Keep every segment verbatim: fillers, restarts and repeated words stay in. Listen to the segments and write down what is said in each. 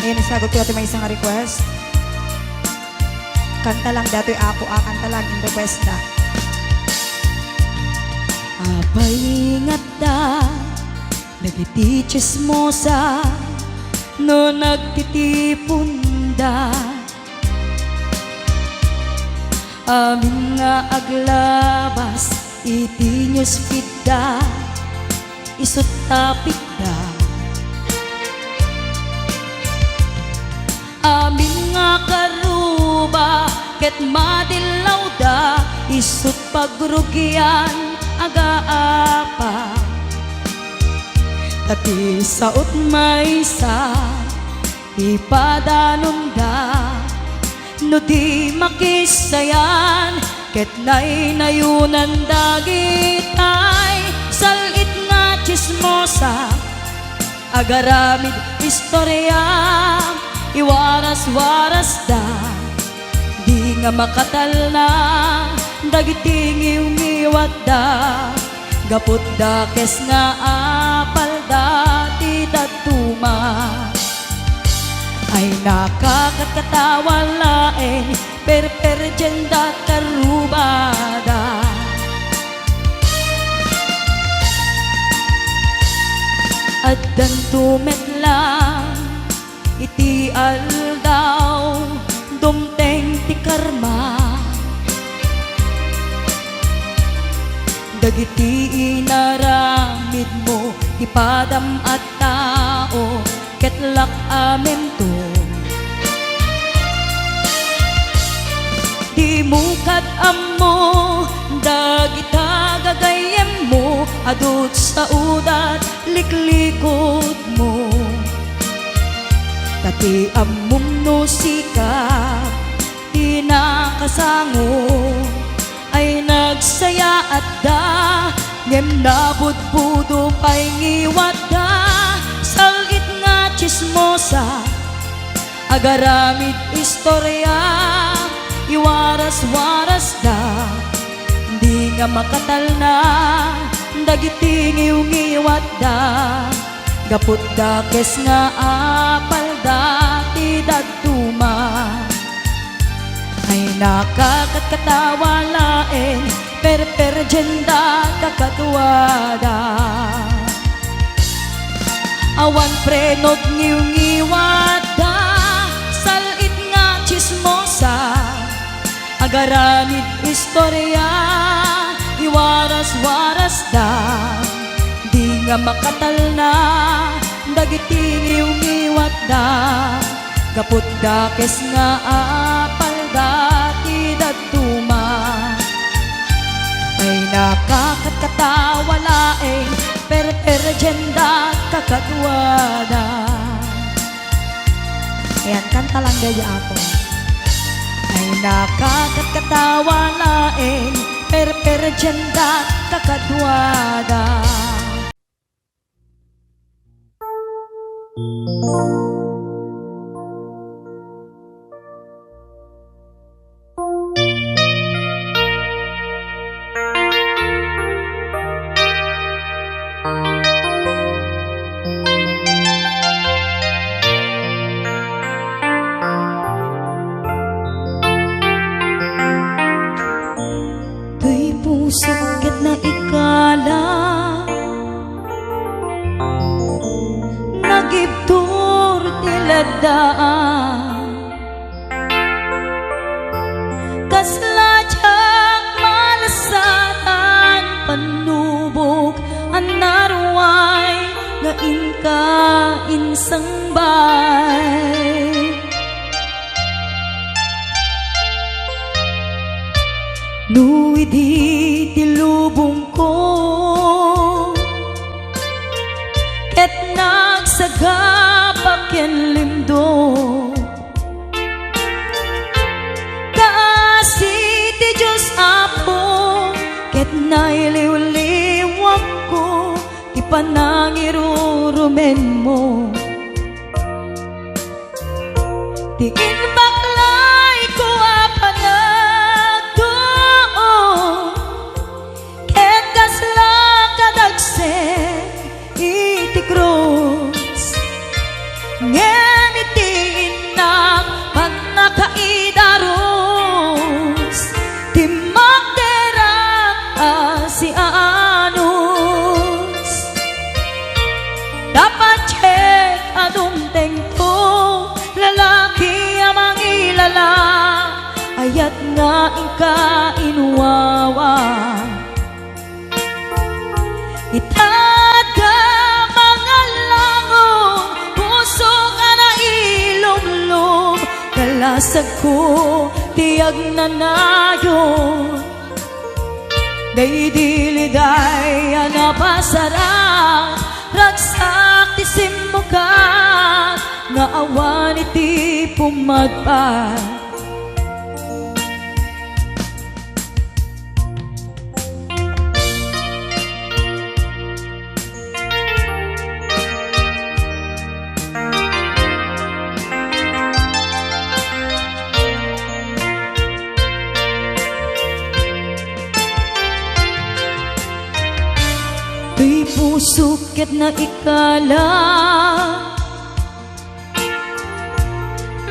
Ayan, isagutko datoy maysa nga request. Kanta lang datoy, Apo, a, kanta lang in request da. Apay nga adda dagiti tsismosa no nagtitipunda? Amin nga aglabas iti newsfeed da, isut' tapikda. Amin nga karuba ket madillawda, isut' pagrugian agaapa. Ta ti sao't maysa, ipadanonda no di makisayan, ket naynayunan dagitay sal-it nga tsismosa, agaramid istoria, iwaras-warasda. Di nga makatalna dagiti ngiwngiwatda, gapu dakes nga apalda ti dadduma. Ay, nakakatkatawa laeng, perperdienda, karubada. Addanto met lang iti aldaw, dumteng ti karma. Dagiti inaramidmo ti padam a tao, ket lak-amento. Dimo kad-ammo dagita gagayyemmo, adu ti saoda ti liklikutmo. Ta ti ammom no sika ti nakasango, ay nagsayaatda, ngem nabudbudo pay ngiwatda, sal-it nga tsismosa, agaramid istoria, iwaras-warasda. Di nga makatalna dagiti ngiwngiwatda, gapu dakes nga apalda ti dadduma. Ay, nakakatkatawa laeng, perperdienda, kakaduada. Awan preno ti ngiwngiwatda, sal-it nga tsismosa, agaramid istoria, iwaras-warasda. Di nga makatalna dagiti ngiwngiwatda, gapu dakes nga apalda ti dadduma. Ay, nakakatkatawa laeng, perperdienda, kakaduada. Ayan, kanta lang daydi, Apo. Ay, nakakatkatawa laeng, perperdienda, kakaduada. Toy pusok ket naikala, nagibtur ti laddaan. Kasla diak malasatan pannubok a naruay nga inka insangbay. No idi ti lubongko ket nagsagaba ken limdo, kaasi ti Dios, Apo, ket nailiwliwakko ti panangirurumenmo. Ti imbaklayko a panagtuo ket kasla kadagsen iti krus, ngem iti Lalaki a mangilala, ayat nga inka inwawa. Itatka mangallangon, puso nga nailumlom, kalasagko ti agnanayon. Daydi liday a napasarag, ragsak ti simmukat, nga awan iti pumadpad. Ti pusok ket naikala,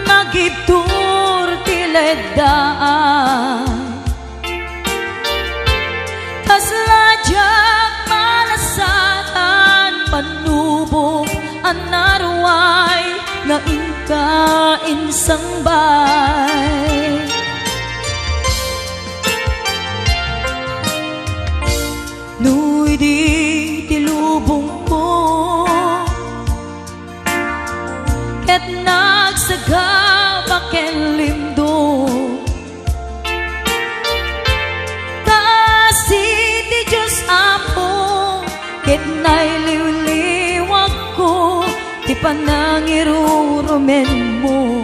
nagibtur ti leddaan. Kasla diak malasatan, panubok a naruay nga inka insangbay. No idi ti lubongko, ket nagsagaba ken limdong. Kaasi ti Dios Apo, ket nailiwliwagko ti panangirurumenmo.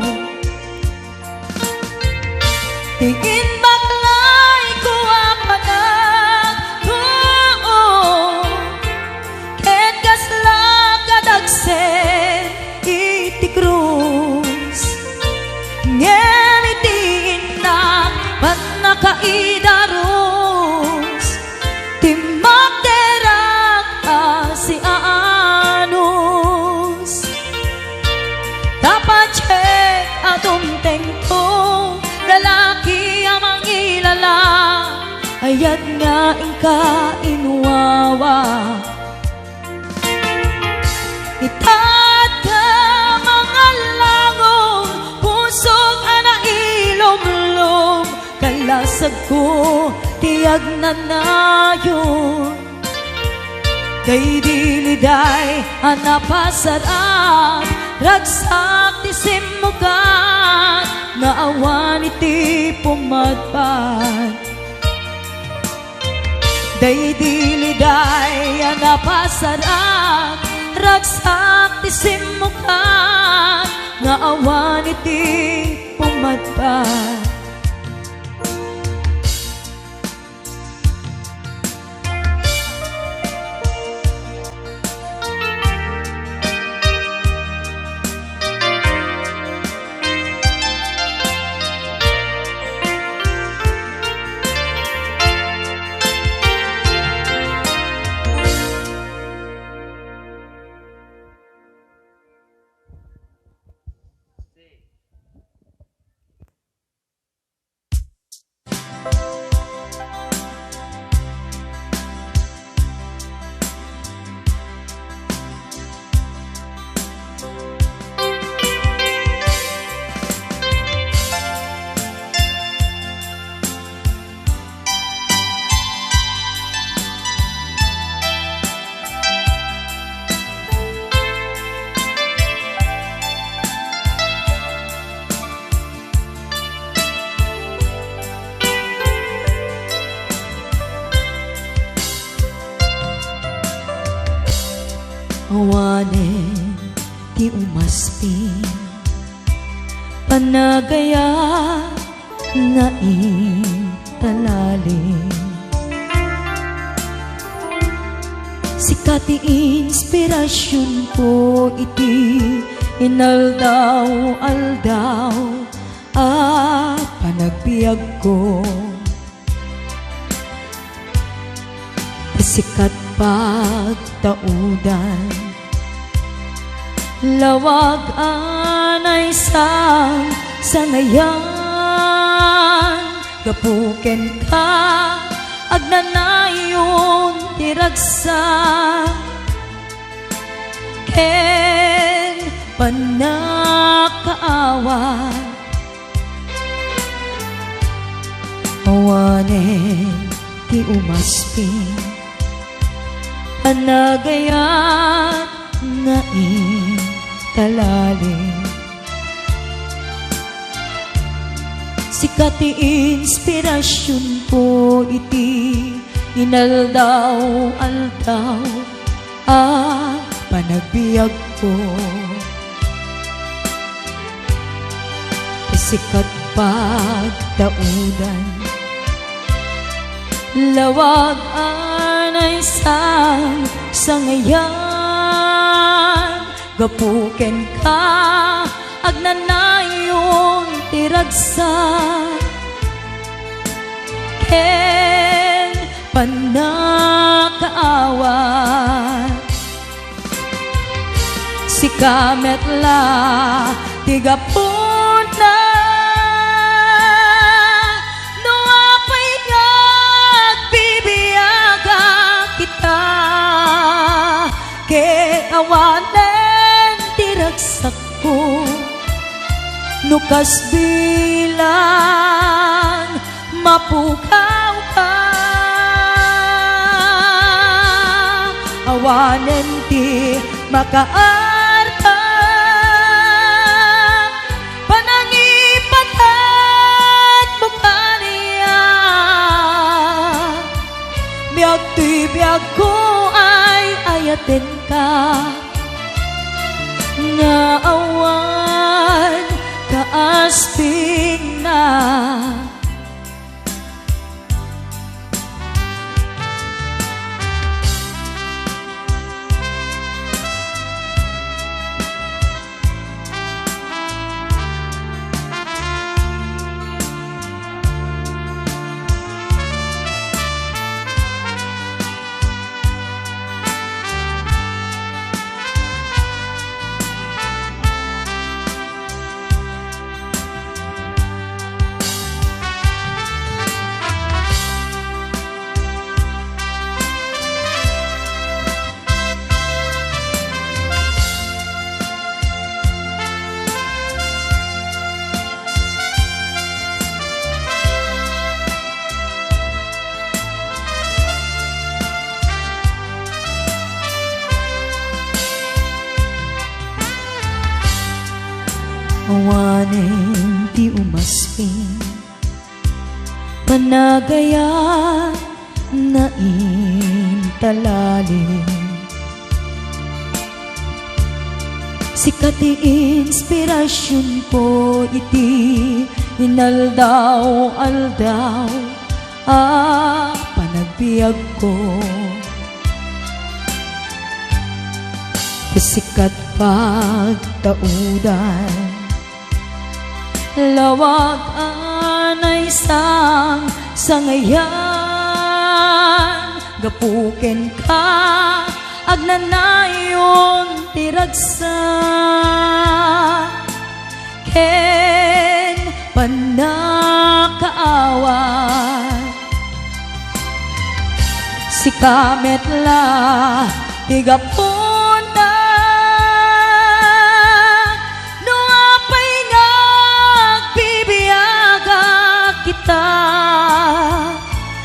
Ti imbaklayko a panagtuo, ket kasla kadagsen iti krus. Ngem iti innak pannakaidarus, timmakderak a siaanus. Ta patien a dumtengto, lalaki a mangilala, ayat nga inka inwawa. Itatka mangallangon, pusok a nailumlom, kalasagko ti agnanayon. Daydi liday a napasarag, ragsak ti simmukat, nga awan iti pumadpad. Daydi liday a napasarag, ragsak ti simmukat, nga awan iti pumadpad. Awanen ti umasping, panagayat nga intalaling. Sika ti inspirasionko iti inaldaw-aldaw a panagbiagko. Sikat pagtaudan, lawag a naisang sangayan, gapu kenka, agnanayon ti ragsak. Ken Pannakaawat, awanen ti umasping a nagayat nga intalali. Sika ti inspirasionko iti inaldaw-aldaw a panagbiagko. Sika ti pagtaudan, lawag a naisang sangayan. Gapu kenka, agnanayon ti ragsak ken pannakaawat. Sika met la ti gapuna no apay nga agbibiagak ita, ket awanen ti ragsakko. No kasbilang mapukawka, awanen ti makaartak. Panangipatagmo kaniak, biag toy biagko ay ayatenka, nga awan kaaspingna. Awanen ti umasping, panagayat nga intalali. Sika ti inspirasionko iti inaldaw-aldaw a panagbiagko. Sika ti pagtaudan, lawag a naisang sangayan. Gapu kenka, agnanayon ti ragsak ken pannakaawat. Sika met la ti gapuna no apay nga agbibiagak ita,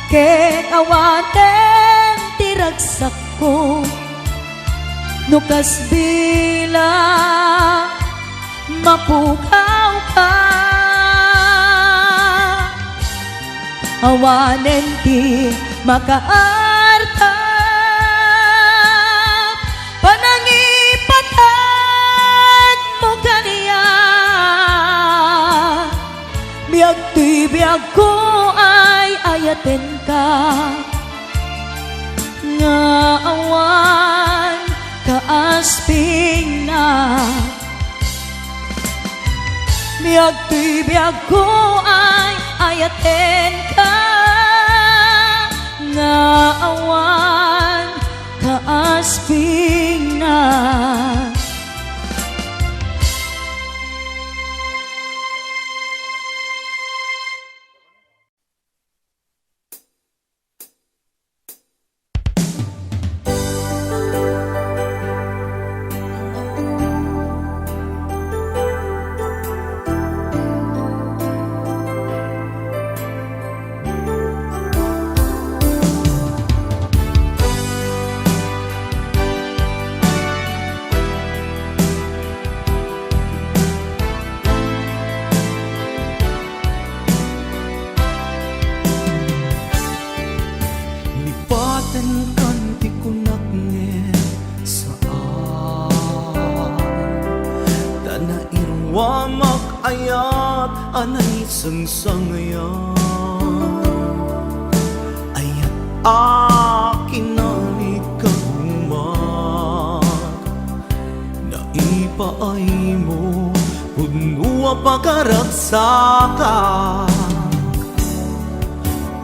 ket awanen ti ragsakko. No kasbilang mapukawka, awanen ti makaartak. Panangipatagmo kaniak, biag toy biagko ay ayatenka, nga awan kaaspingna. Biag toy biagko ay ayatenka, nga awan kaaspingna. Nairuamak ayat a naisangsangayan. Ayat a kinalikagumak. Naipaaymo, pudno a pagaragsakan.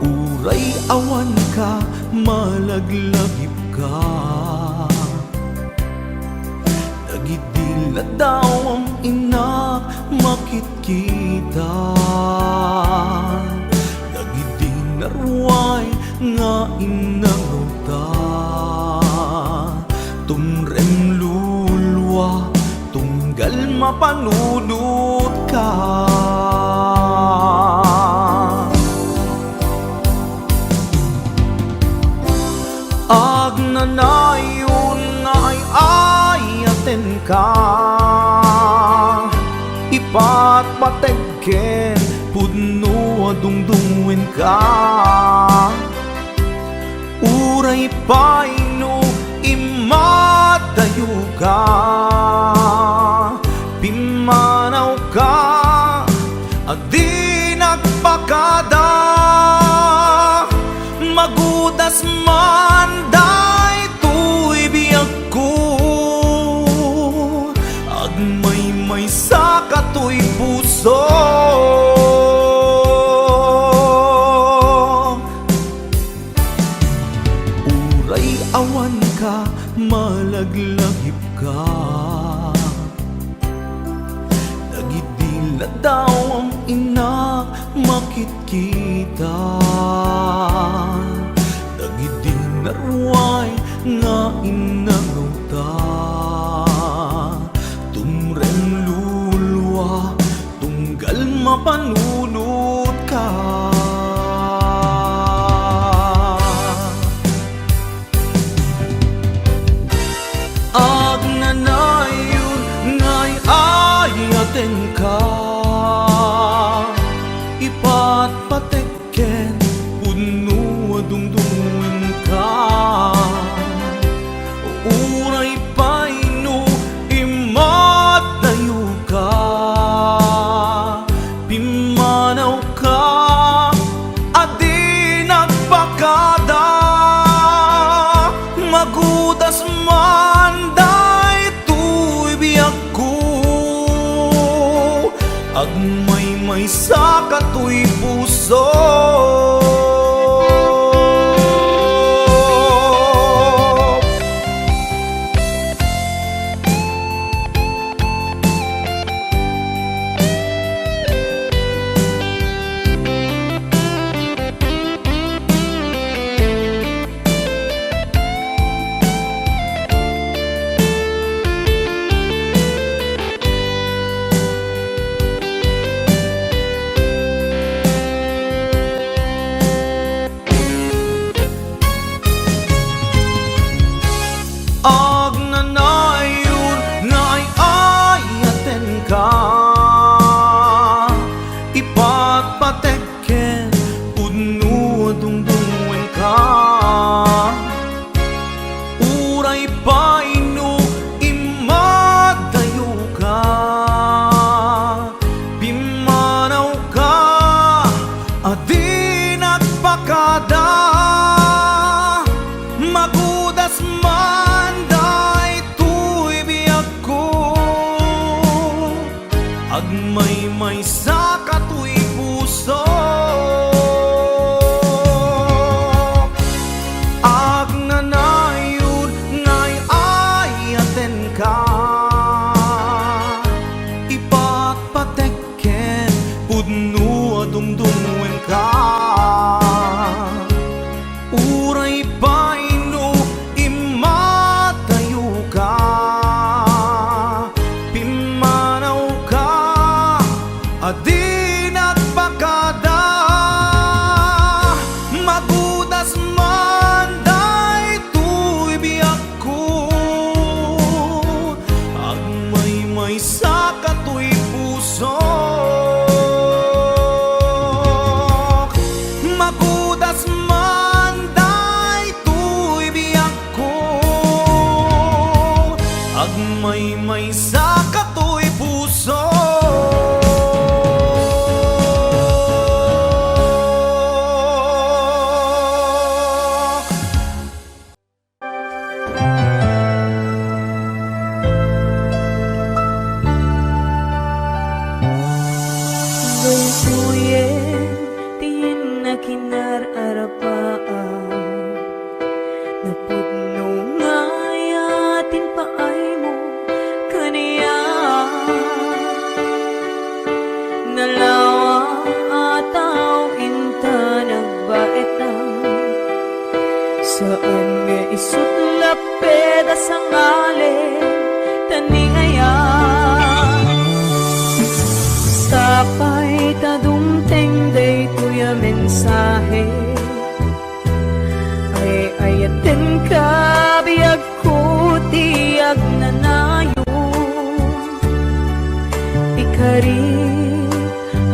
Uray awanka, malaglagipka. Dagidi ladawam, innak makitkita. Dagidi naruay nga innangawta. Tumrem lulua, tunggal mapanunotka. Agnanayon nga ay-ayatenka, ipatpateg ken pudno a dungdungenka. Uray pay no immadayoka, pimmanawka a di nagpakada. Magudas man daytoy biagko, agmaymaysa katoy puso. Uray awanka, malaglagipka. Dagidi ladawam, innak makitkita. Dagidi naruay nga innangawta. Tumrem lulua, tunggal mapanunotka. Agnanayon nga ay-ayatenka, ipatpateg ken pudno a dungdungenka. Uray pay no immadayoka, pimmanawka a di nagpakada. Magudas man daytoy biagko, agmaymaysa katoy puso. Agnanayon nga ay-ayatenka, ipatpateg ken pudno a dungdungenka. Uray pay no immadayoka, pimmanawka a di nagpakada. Magudas man daytoy biagko, agmaymaysa katoy puso. Agnanayon nga ay-ayatenka, ipatpateg ken pudno a dungdungenka. Uray pay no immadayoka, pimmanawka a di nagpakada. Magudas man daytoy biag ko, agmaymaysa katoy puso. Magudas man daytoy biag ko, agmaymaysa katoy puso. Sarapaan, napudno nga ayaten paaymo kaniak. Nalawa a tao inta nagbaetan. Saan nga isut' lapped a sangalem ta ni ayat. Sapay ta dumteng daytoy a mensahe. Ay-ayatenka, biagko ti agnanayon. Ikarik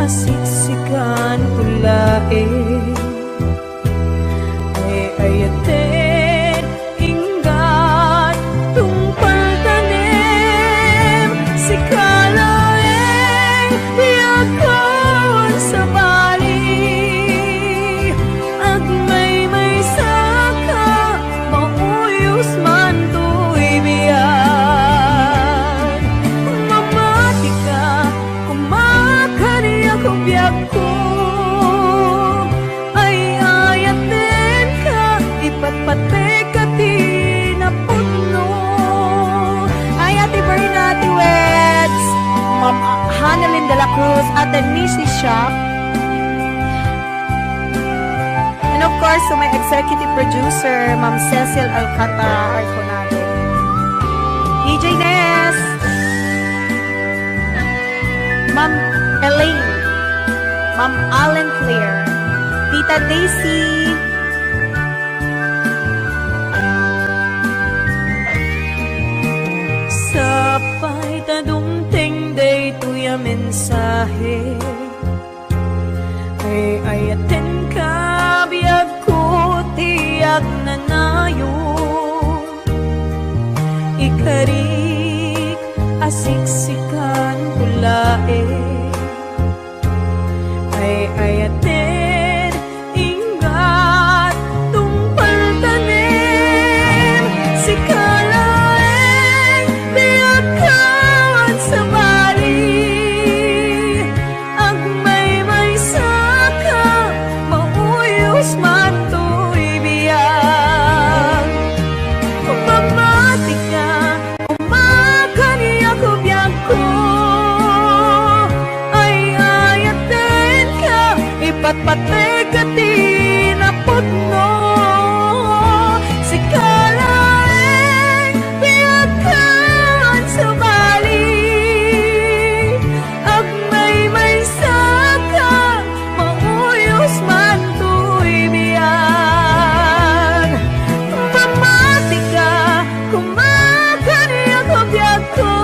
a siksikan ko laeng. Ay-ayaten inggat tungpal tanem, sika laeng ti agkawan sabali. Agmaymaysaka, mauyos man toy biag. Mamatika, kumakaniak biagko. Ay-ayatenka, ipatpateka ti napudno. Ay, Ate Berna, Ate Weds, Ma'am Hanelin de la Cruz, Ate Nisi Shop, and of course, to my executive producer, Ma'am Cecil Alcantara Arconado, D J Des, Ma'am Elaine, Ma'am Allen Claire, Tita Daisy. Sapay ta dumteng daytoy a mensahe. Ay-ayatenka, biagko ti agnanayon. Ikarik a siksikan ko laeng. Ay-ayaten, inggat tungpal tanem, sika laeng ti agkawan sabali. Agmaymaysaka, mauyos man toy biag. Mamatika, kumakaniak biagko. Ay-ayatenka, ipatpateka ti napudno. Sika laeng ti agkawan sabali. Agmaymaysaka, mauyos man toy biag. Mamatika, kumakaniak biagko.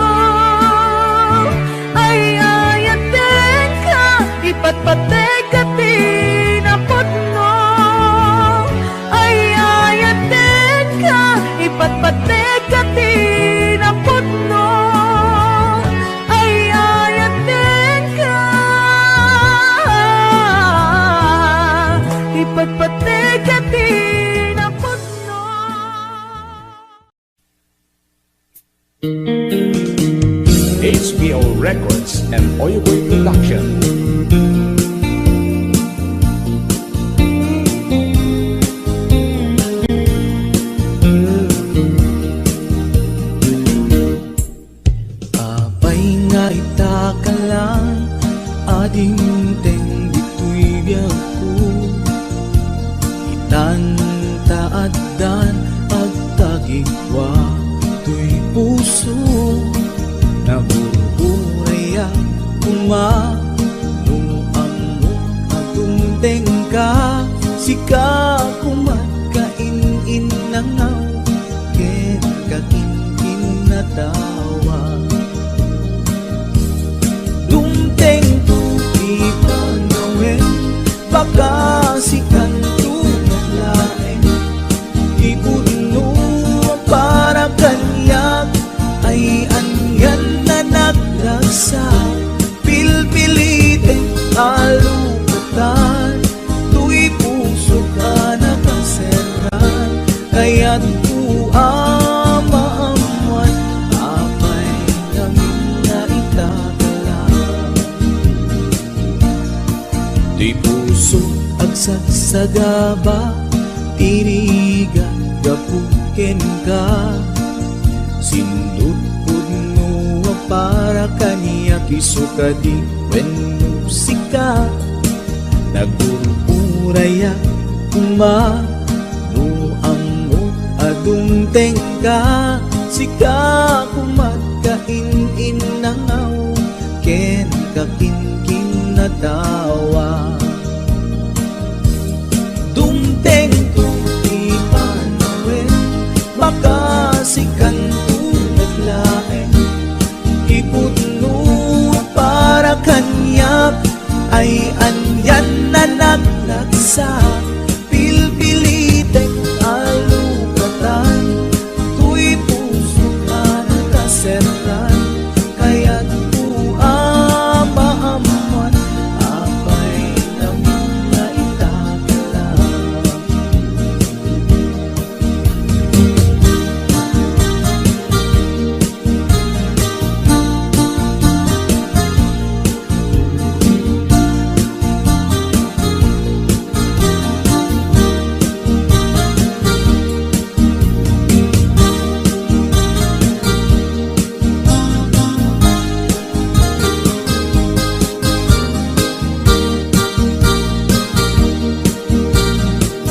Ay-ayatenka, ipatpateka ti napudno. Ay-ayatenka, ipatpateka ti napudno. Ay-ayatenka, ipatpateka ti napudno. H P O Records and Oyoboy Production. Apay nga ita ka lang a dimteng ditoy biagko. Itan ta addan agtagikua toy puso. Nagur-urayak koma no ammok a dumtengka. Sika koma ti kain-innangaw ken kakinkinnatawa. Dumtengto ti panawen, pakasikanto met laeng. Ti pudno a para kaniak ay anian a nagragsak. Pilpiliten a lukatan toy pusok a nakaserran. Kayatko a maammuan apay ngamin nga ita ka lang. Ti puso a Sagsagaba ti rigat gapu kenka. Sindutpudno a para kaniak, isu kadi wenno sika. Nagur-urayak koma no ammok a dumtengka. Sika koma ti in-innangaw ken kakinkinatawa. Dumtengto ti panawen, makasikanto met laeng. Ipudno a para kaniak, ay-anian a nagragsak. Pilpilitek a lukatan, toy pusok a nakaserran. Kayatko a maammuan, apay ngamin nga ita ka lang.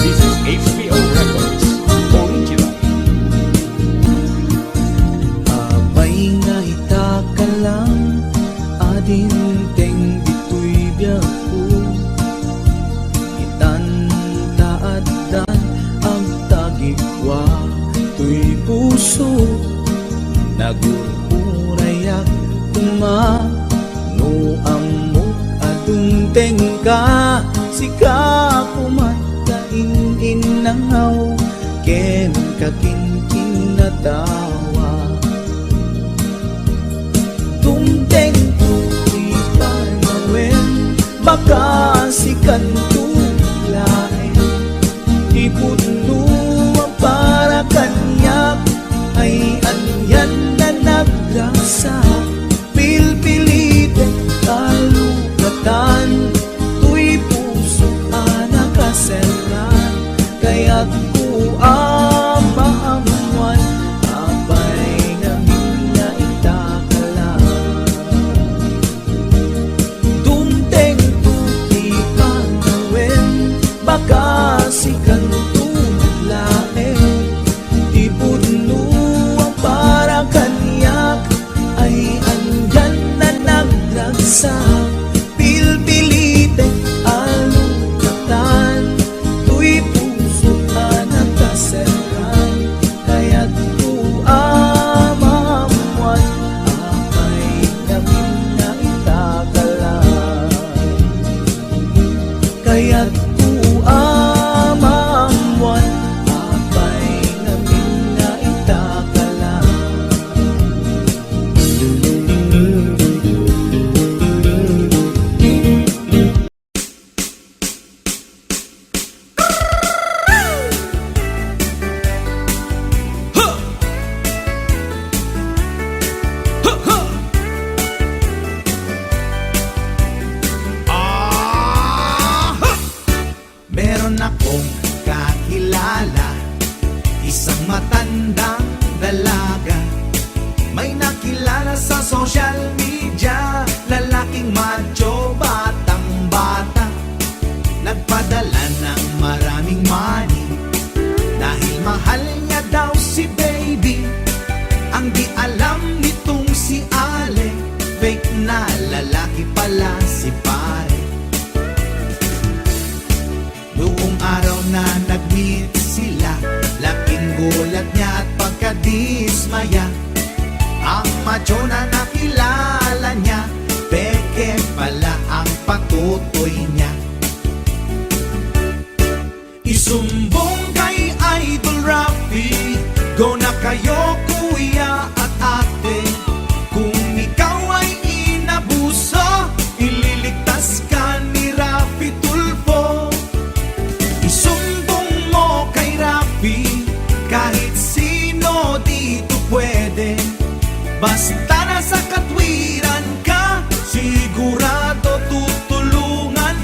This is H P O Records, original. Apay nga ita ka lang a dimteng ditoy biagko. Itan ta addan agtagikua toy puso. Nagur-urayak koma no ammok a dumtengka. Sika koma ti in-innangaw ken kakinkinatawa. Dumtengto ti panawen, makasikanto laeng. Ipudno a para kaniak, ay-anian a nagragsak. Pilpilitek a lukatan, toy pusok a nakaserran. Kayatko a maammuan, apay ngamin nga ita ka lang. Dumtengto ti panawen, makasikanto met laeng. Ipudno a para kaniak, ay-anian a nagragsak. Pilpilitek a lukatan, toy pusok a nakaserran. Kayatko a maammuan, apay ngamin nga ita ka lang. Kayatko a maammuan, apay ngamin nga ita ka lang. Meron akong kakilala, isang matandang dalaga. May nakilala sa social media, lalaking macho, batang-bata. Nagpadala ng maraming money dahil mahal niya daw si baby. Ang di alam nitong si Ale, fake na lalaki pala si pare. Noong araw na nag-meet sila, laking gulat niya at pagkadismaya. Ang macho na nakilala niya, peke pala ang patutoy niya. Isumbong kay Idol Rafi, go na kayo kuya at ate. Kung ikaw ay inabuso, ililigtas ka ni Rafi Tulfo. Isumbong mo kay Rafi, kahit sino dito pwede. Basta nasa katwiran ka, sigurado tutulungan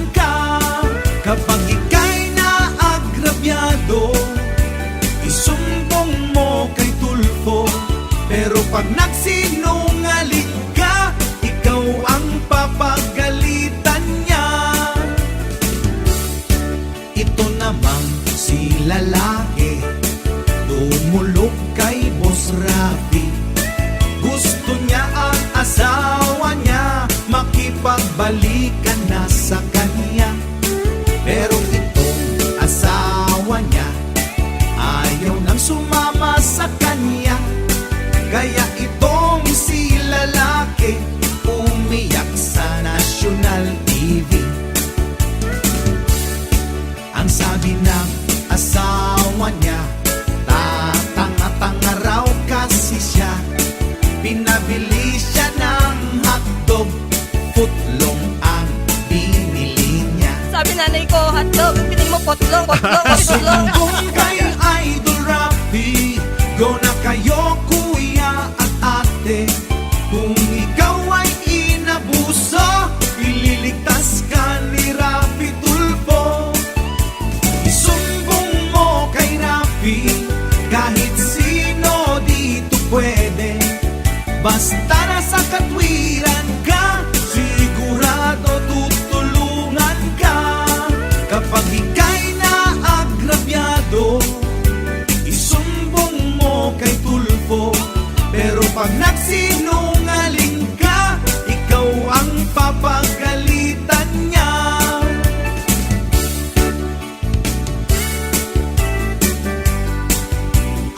putlong ang binili niya. Sabi nanay ko, "Hotdog." Ang pinili mo, putlong, putlong, putlong. Isumbong kay Idol Rafi, go na kayo, kuya at ate. Kung ikaw ay inabuso, ililigtas ka ni Rafi Tulfo. Isumbong mo kay Rafi, kahit sino dito pwede. Basta nasa katwiran ka, sigurado tutulungan ka. Kapag ika'y naagrabyado, isumbong mo kay Tulfo. Pero pag nagsinungaling ka, ikaw ang papagalitan niya.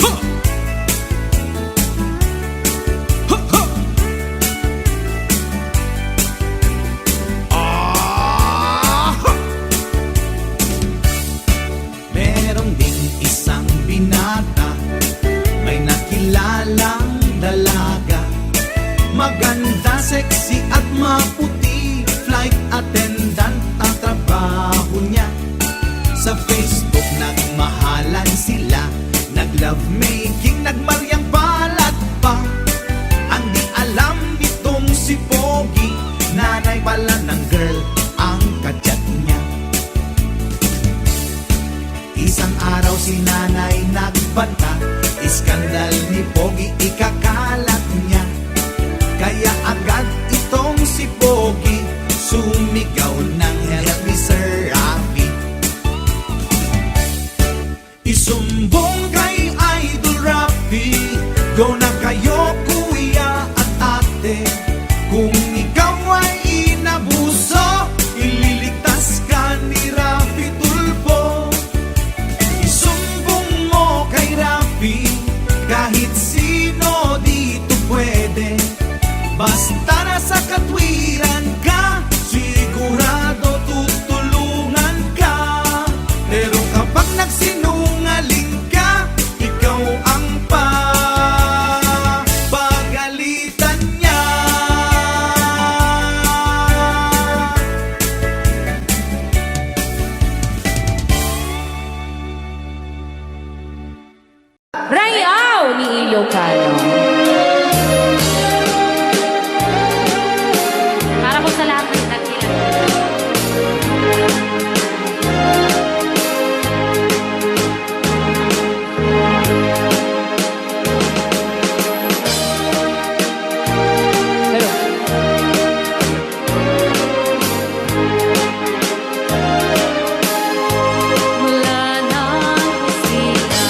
Ha! Ha, ha! Ah, ha! Meron ding isang binata, may nakilalang dalaga. Maganda, sexy at maputi, flight attendant ang trabaho niya. Sa Facebook nagmahalan sila, nag-lovemaking, nagmaryang palad pa. Ang di alam nitong si Pogi, nanay pala ng girl ang ka-chat niya. Isang araw si nanay nagbanta, iskandal ni Pogi ikakalat niya. Kaya agad itong si Pogi sumigaw ng, "Help me, Sir Rafi." Isumbong kay Idol Rafi, go na kayo, kuya at ate. Kung ikaw ay inabuso, ililigtas ka ni Rafi Tulfo. Isumbong mo kay Rafi, kahit sino dito pwede. Basta nasa katwiran ka, sigurado tutulungan ka. Pero kapag nagsinungaling ka, ikaw ang papagalitan niya. Rayaw ni Ilocano. Para po sa lahat ng nagkilala. Hello. Wala nang kusina.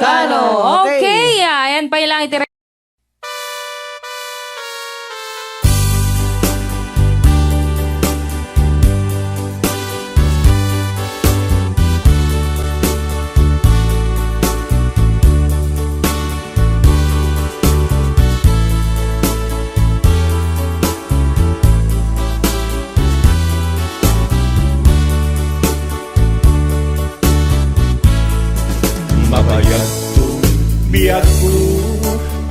Tano. Okay. Okay, ah, ayan pa lang iti Mabayagto biagko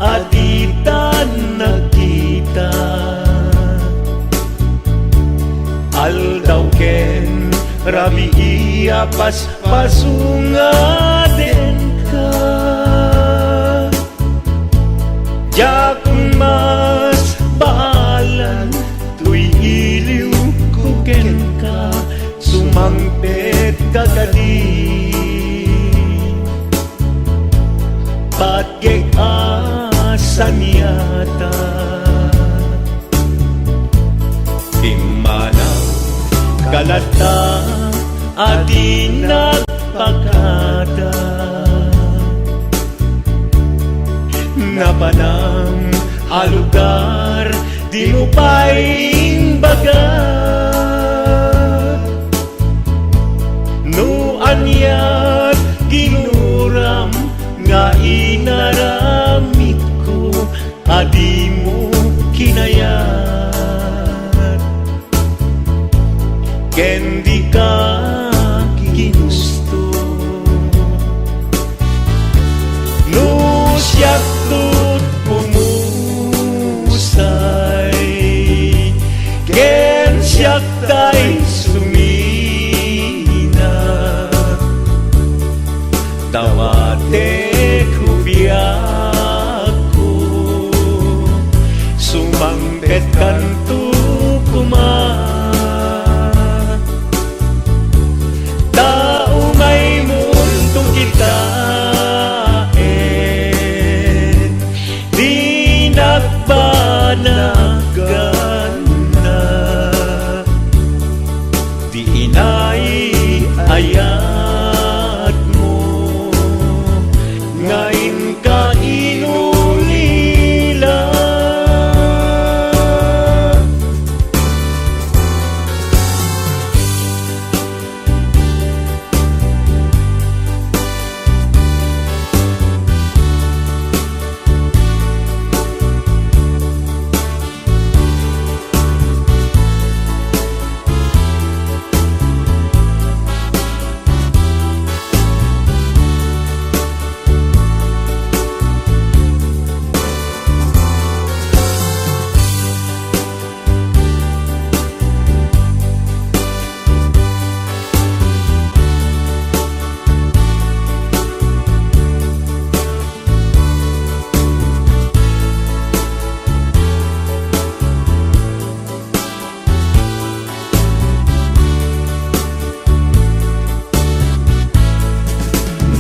a ditan nagkita. Aldaw ken rabii a paspaso nga denka. Diak masbaalan toy iliwko kenka, sumangpetka kadi. Patgek a saniata. Pimmanaw ka latta a di nagpakada. Napanam a lugar, dimo pay imbaga. No aniat ginuram nga inaramidko a dimo kinayat, ken dika ginusto. No siakto umusay, ken siak tay sumina. Dawatek biagko, sumangpetkanto koma. Ta umaymonto kitaen, di nagbanag ganna. Di inay ayatmo nga inka inulila.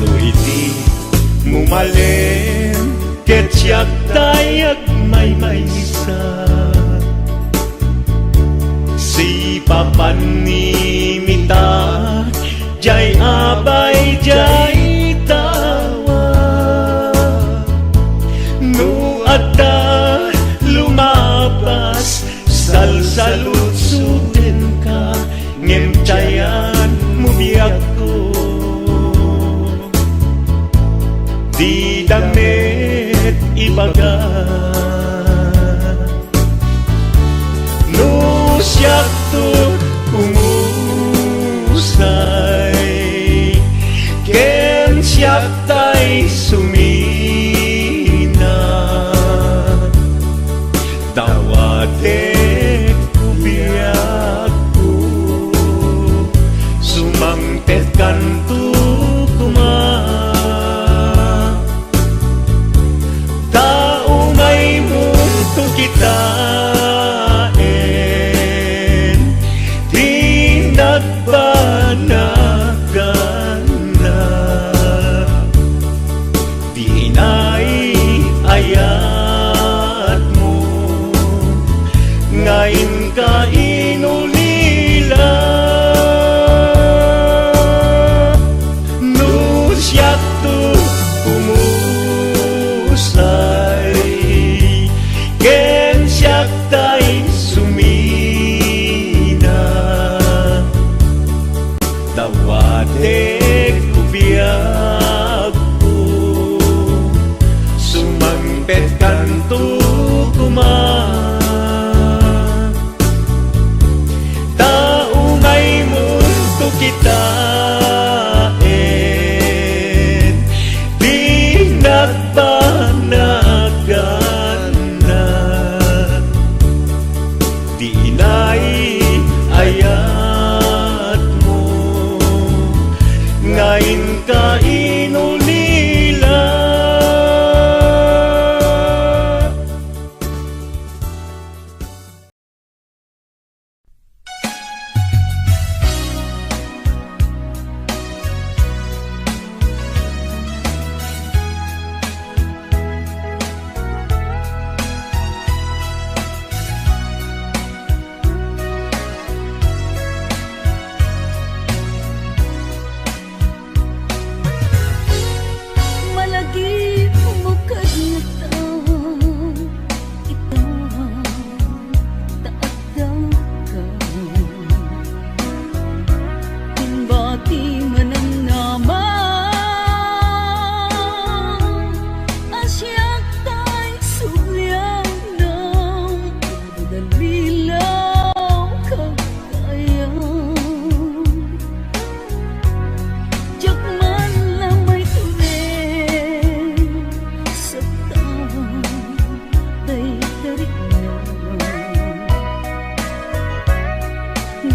No idi mo malem ket siak tay agmaymaysa, sipapanimita diay abay diay tawa. No adda lumabas, salsaludsodenka, ngem diayan mo biagko. Dida met ibaga. No siakto umusay, ken siak tay sumina. Dawatek biagko, sumangpetkanto koma. Ta umaymonto kitaen, di nagbanag ganna. Di inay ayatmo nga inka inulila. Dek biagko, sumangpetkanto koma. Ta unay munto kitaen, di nagbanagana. Di inay ayatmo nga inka inulila. Malagip mo kadngata ita, ta addaka. Imbati manamnama a siak tay sublianam, dalilaw kagayam. Diak man la maitured, saptan tay tarigna.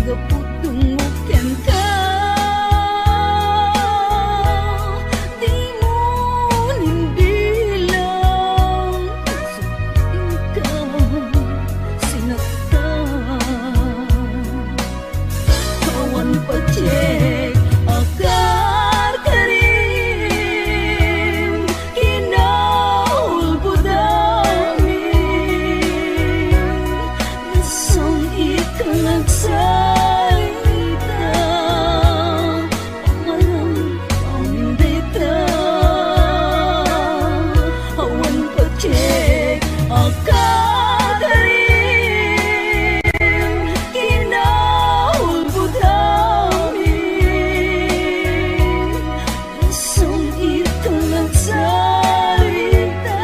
Gapu tungo kenka, dimo nimbilang, inka sinaktan. Awan patiek a karkarim, kinaulbod amin. Nasangit ka nagsalita, amarang amin dayta. Awan patiek a karkarim, kinaulbod amin. Nasangit ka nagsalita,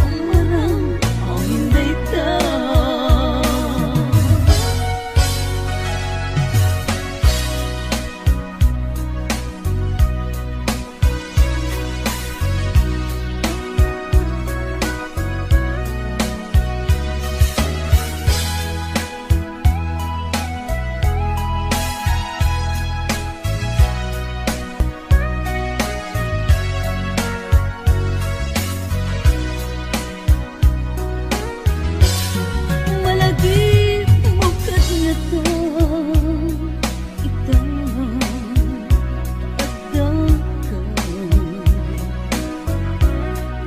amarang amin dayta. Malagip mo kadngata ita, addaka.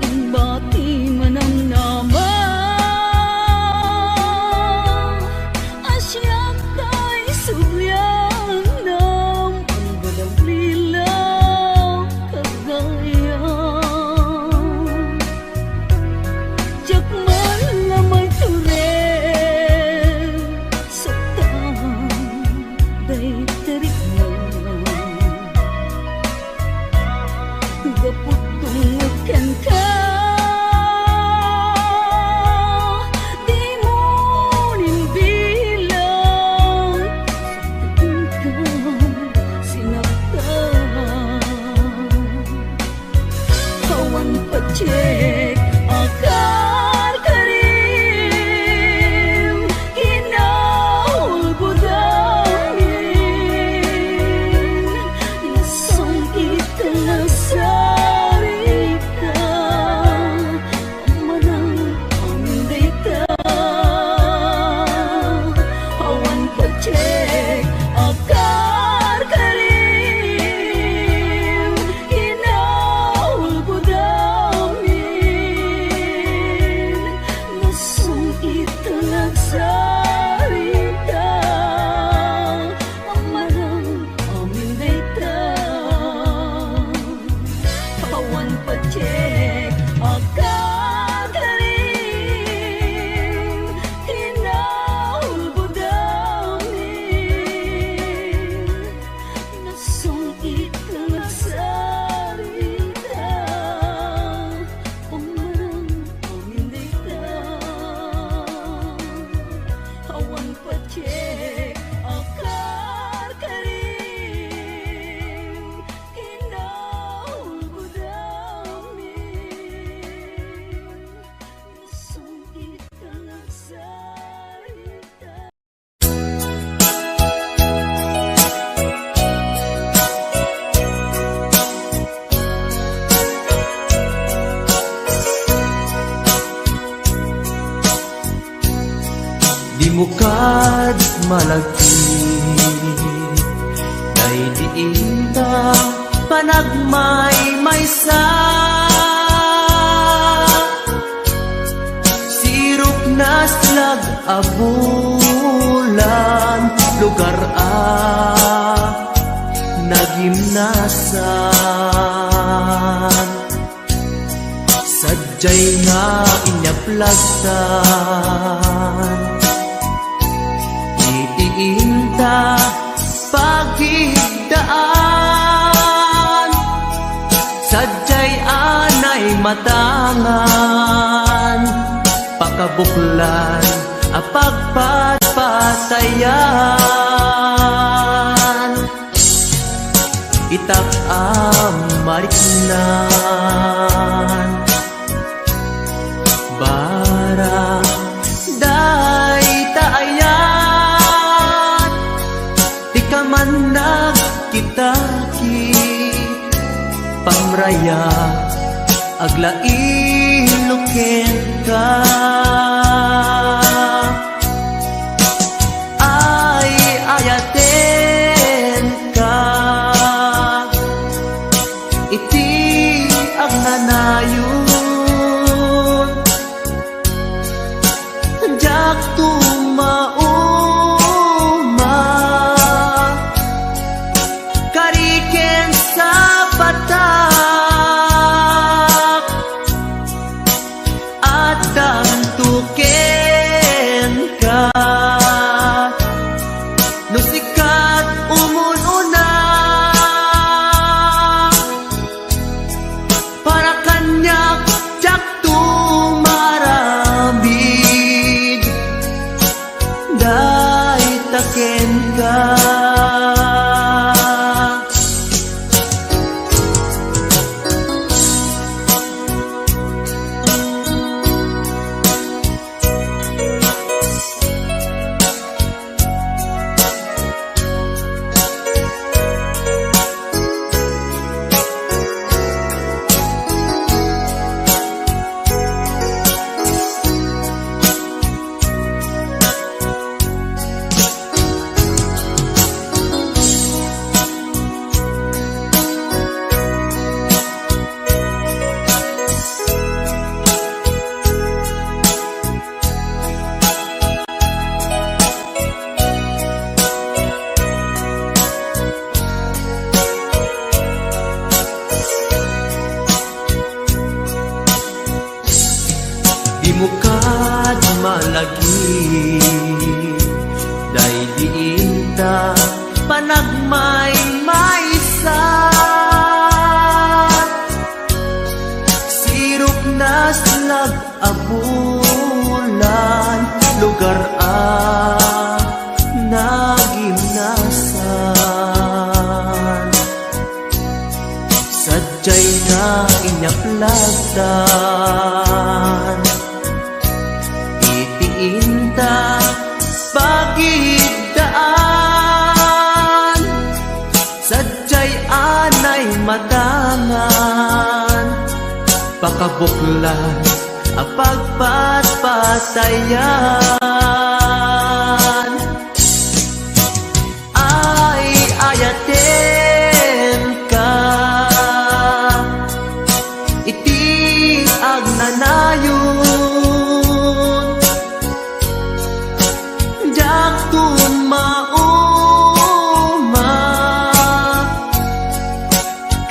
Imbati manamnama a siak tay sublianam, ang badang lilaw kagayam. Diak man la maitured, saptan tay tarigna. Gapu tungo kenka, dimo nimbilang, saptan inka sinaktan. Awan patiek a karkarim, kinaulbod amin. Bukad malagip, daydi inta panagmaymaysa. Sirok naslag a bulan, lugar a nagimnasan. Sadiay nga inyaplag tan iti inta pagigdaan. Sadiay anay matangan, pakabuklan a pagpatpatayan. Itak a mariknan, barang dayta ayat, ti kamannag kitaki, pamraya aglailo kenka. Ay, ayatenka iti agnanayon. Diak tumauma, kari ken sapatak, addanto kenka. No sika ti umun-una, para kaniak, diak tumaramid, dayta kenka. Di mo kad malagi, daydi inta panagmaymaysa. Sirok naslag a bulan, lugar a nagimnasan. Sadiay nga inyaplag tan iti inta pagigdaan. Sadiay anay matangan, pakabuklan a pagpatpatayan. Ay, ayatenka iti agnanayon. Diak tumauma,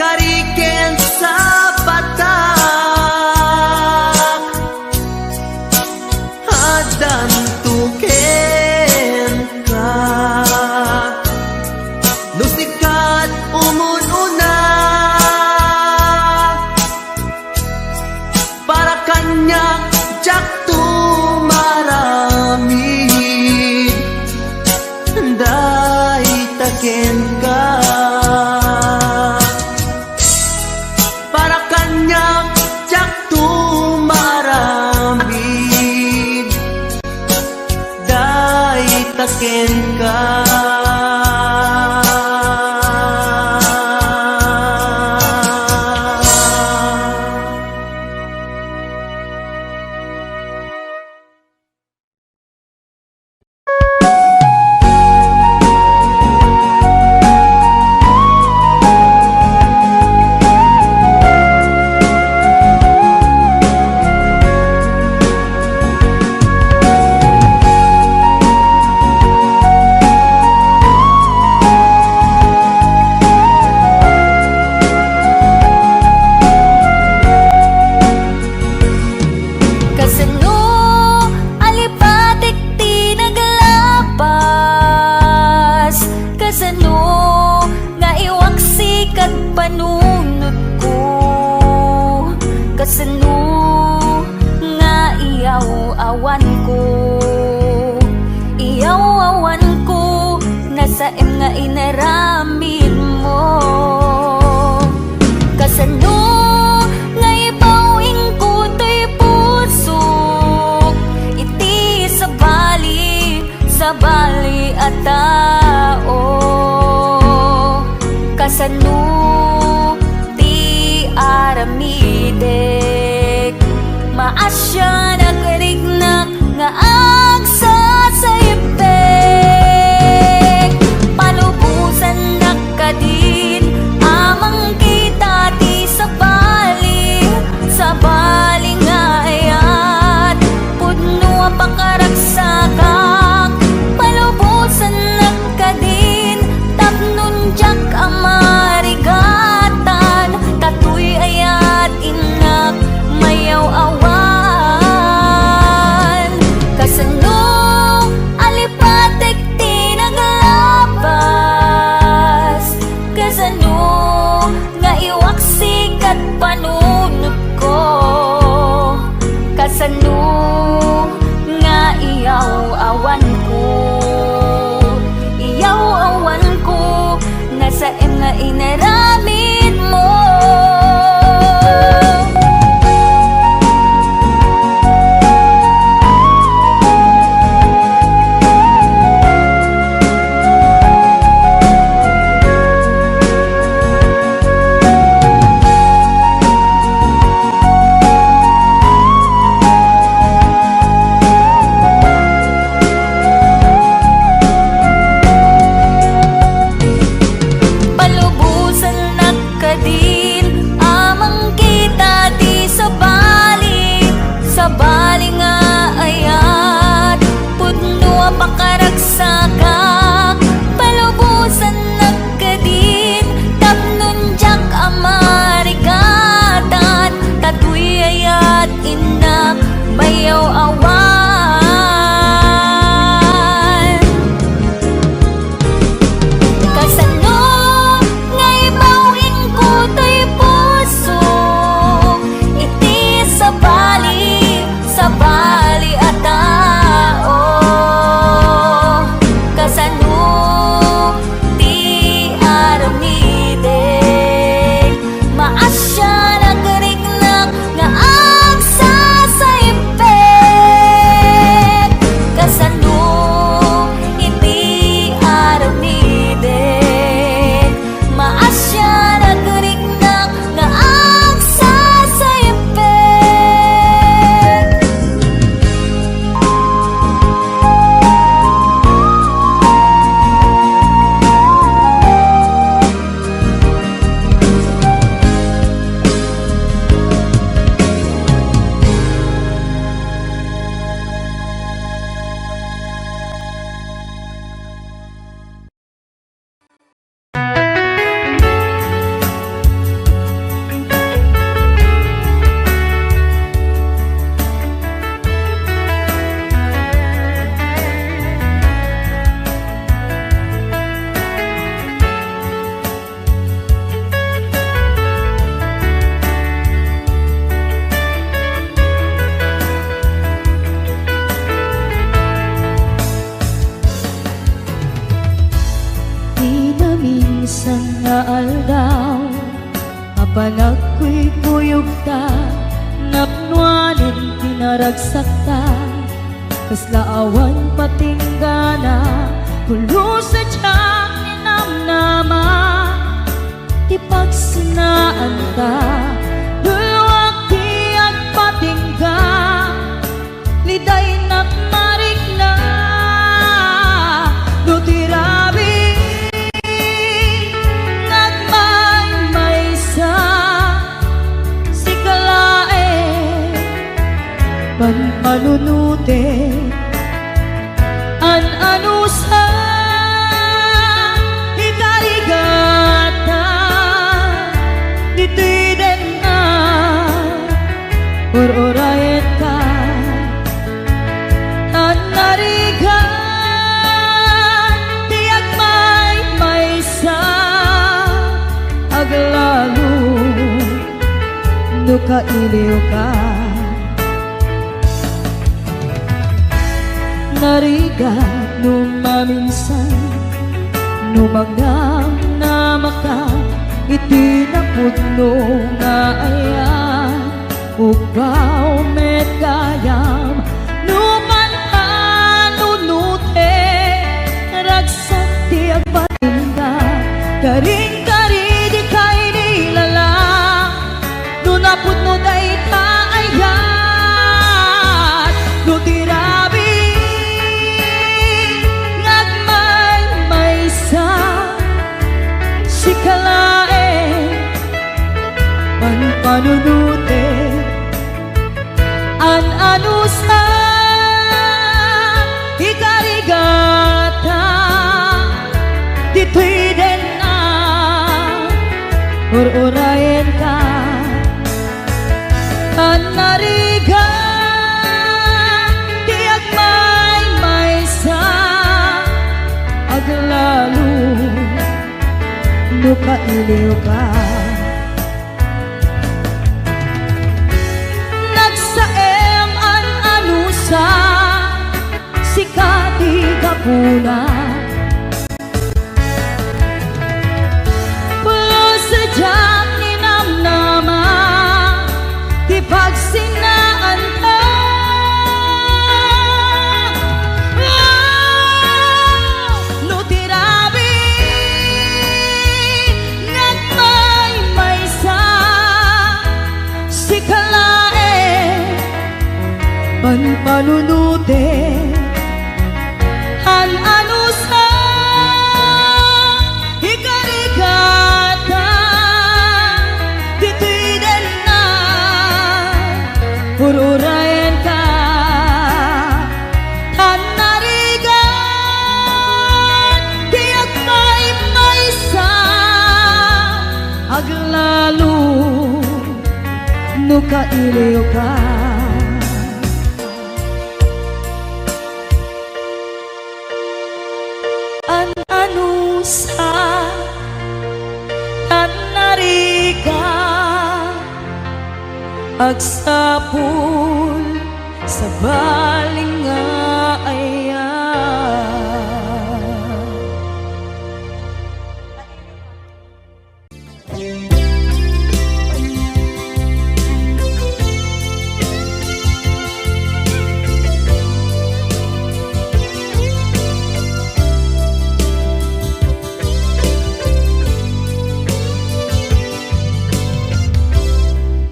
kari ken sapatak, addanto kenka. No sika ti umun-una, para kaniak, diak tumaramid, dayta kenka. Para kaniak, diak tumaramid, dayta kenka. inaramidmo. Kasano nga ibaw-ingko toy pusok iti sabali, sabali a tao? Kasano ti aramidek? Maasian agriknak nga agsasaibbek. Palubosannak kadin a mangkita ti sabali, sabali nga ayat. Pudno a pakaragsakak, palubosannak kadin tapno diak a marigatan, ta toy ayat innak mayaw-awan. Kasano a lipatek ti naglabas? Kasano nga iwaksikat panunotko? Kasano nga iyaw-awanko? Iyaw-awanko, nasaem nga inaramidmo. Palubosannak kadin a mangkita ti sabali, sabali nga ayat. Pudno a pakaragsakak, palubosannak kadin tapno diak a marigatan, ta toy ayat innak mayaw-awan. Kasano nga ibaw-ingko toy pusok iti sabali, sabali a tao? Kasano ti aramidek? Maasian agriknak nga agsasaibbek. Kasano iti aramidek? Maasian agriknak nga agsasaibbek. Ti naminsan nga aldaw, a panagkuykuyogta, napnoanen ti naragsakta, kasla awan patinggana, pulos a diak ninamnama. Ti pagsennaanta, duluak ti agpatingga, lidaynak marikna. No ti rabii nga agmaymaysa, sika laeng panpanunotek. An-anusan ti karigatan ditoy den a ur-urayenka. Tan narigat ti agmaymaysa, aglalo no kailiwka. Narigat no maminsan, No magnamnamaka iti napudno nga ayan, ugaw met gayam. No panpanunoten, ragsak ti agbalinda. Karin-kari dikay nilalang, no napudno dayta ayat, no ti rabii nga agmaymaysa, sika laeng panpanunoten. An-anusa ikarigata, ditoy denna ur-urayenka. Tan narigat ti agmaymaysa, aglalo no kailiwka. Nagsaem an-anusa, sika ti gapuna. Pulos diak ninamnama ti pagsinnaanta. No ti rabii nga agmaymaysa, sika laeng panpanunoten. An-anusa ikarigata, ditoy denna ur-urayenka. Tan narigat ti agmaymaysa, aglalo no kailiwka. An-anusa, tan narigat, agsapul, sabali nga ayan.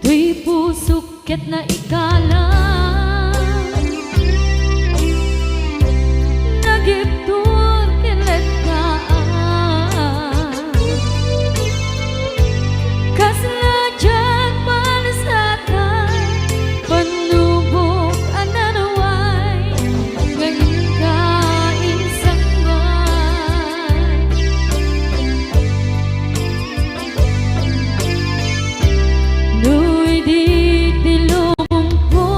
Toy pusok ket naikalang, nagibtur ken letkaan. Kasla diak malsatan, pannubok a naruay, nga inka insangbaay. No idi ti lumumpo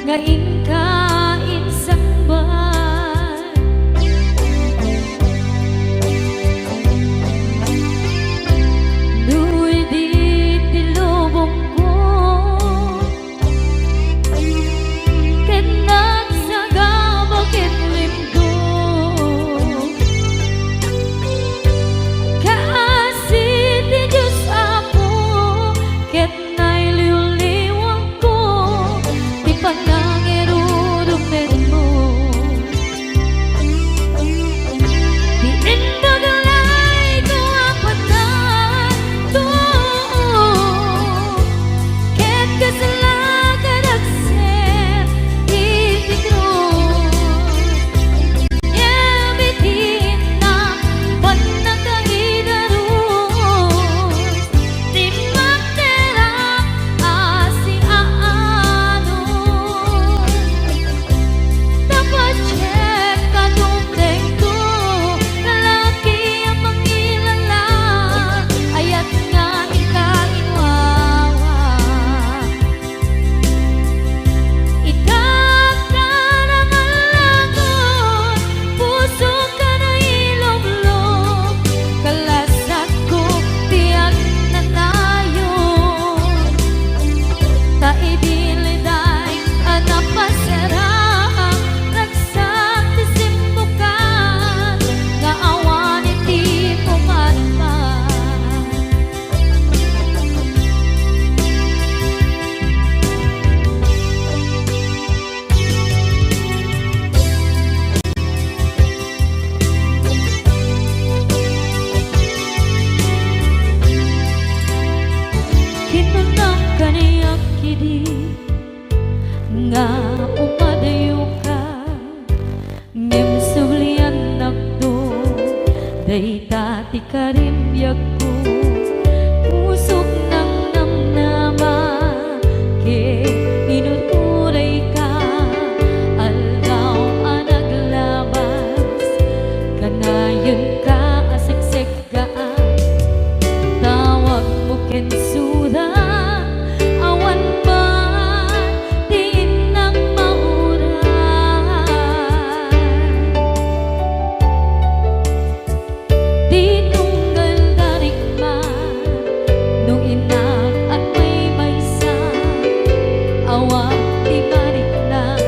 nga inka insangbat. No idi ti lubongko ket nagsagaba ken limgo, kaasi ti Dios, Apo, ket nailiwliwangko ti panangirurumermo. Ti imbag layto a panato, ket kasla kadagsen iti krus. Ngem iti innak, pannakaidarus, dimmakderang a siaano. Tapatien kadumtengto, lalaki a mangilala, ayat nga inka inwawa. Idaak ta nangallagon, pusok a nailomlom, kalasatko ti agnanayon. Ta idi liday a napaseraak, ragsak ti simmukan nga awan iti pumatpat. Kinunam kaniak idi nga umadayoka. Ngem subliannakto, dayta ti karimbiagko. Pusok nangnamnama ket inururayka. Aldaw a naglabas, kanayonka a seksekgaan. Tawagmo ken sura, awan man ti innak mauray. Ti tunggal da rikman, no innak agmaymaysa, awan ti marikna.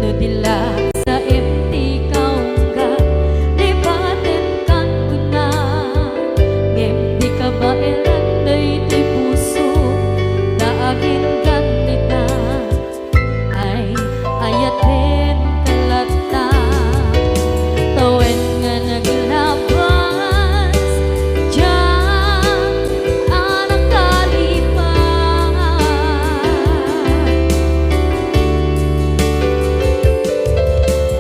No di la saem ti kaunggak, lipatenkan kuna. Ngem di kabaelan daytoy puso, ta aginggan ita. Ay, ayatenka latta. Tawen nga naglabas, diak a nakalipat.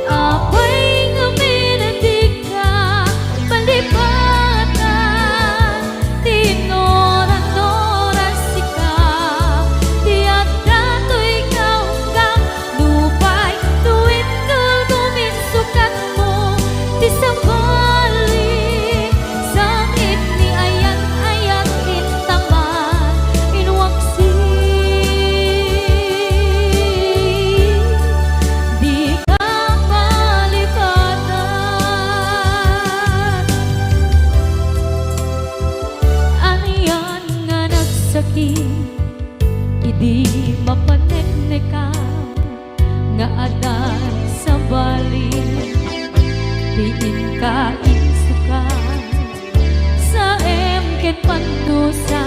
Apay ngamin a dika malipatan? Ti innoran-noran sika, ti adda toy kaunggak, nupay no indulgom insukatmo ti sabali, sangit ni ayan-ayat intaman, inwaksi, dika malipatan. Anian nga nagsakit idi mapaneknekam nga adda sabali ti inka insukat. Saem ket pandusa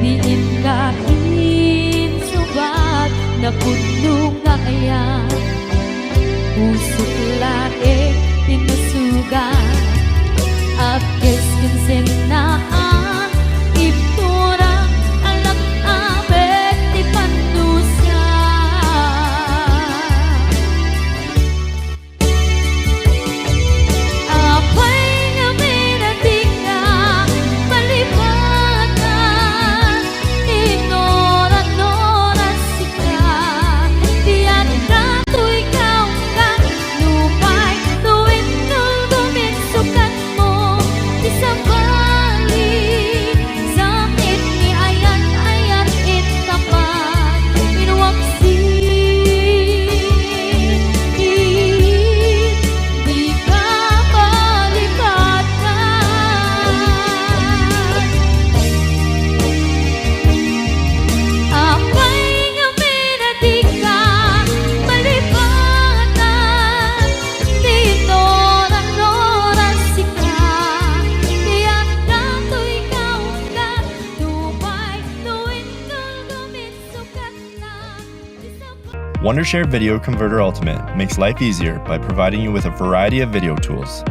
ti inka insukat, napudno nga ayat. Pusok laeng ti nasugat, apkes ken sennaan, ibturak a lak-amek ti pandusa. Apay ngamin a dika malipatan? Innoran-noran sika, ti adda toy kaunggak, nupay no indulgom insukatmo ti sabali. Wondershare Video Converter Ultimate makes life easier by providing you with a variety of video tools.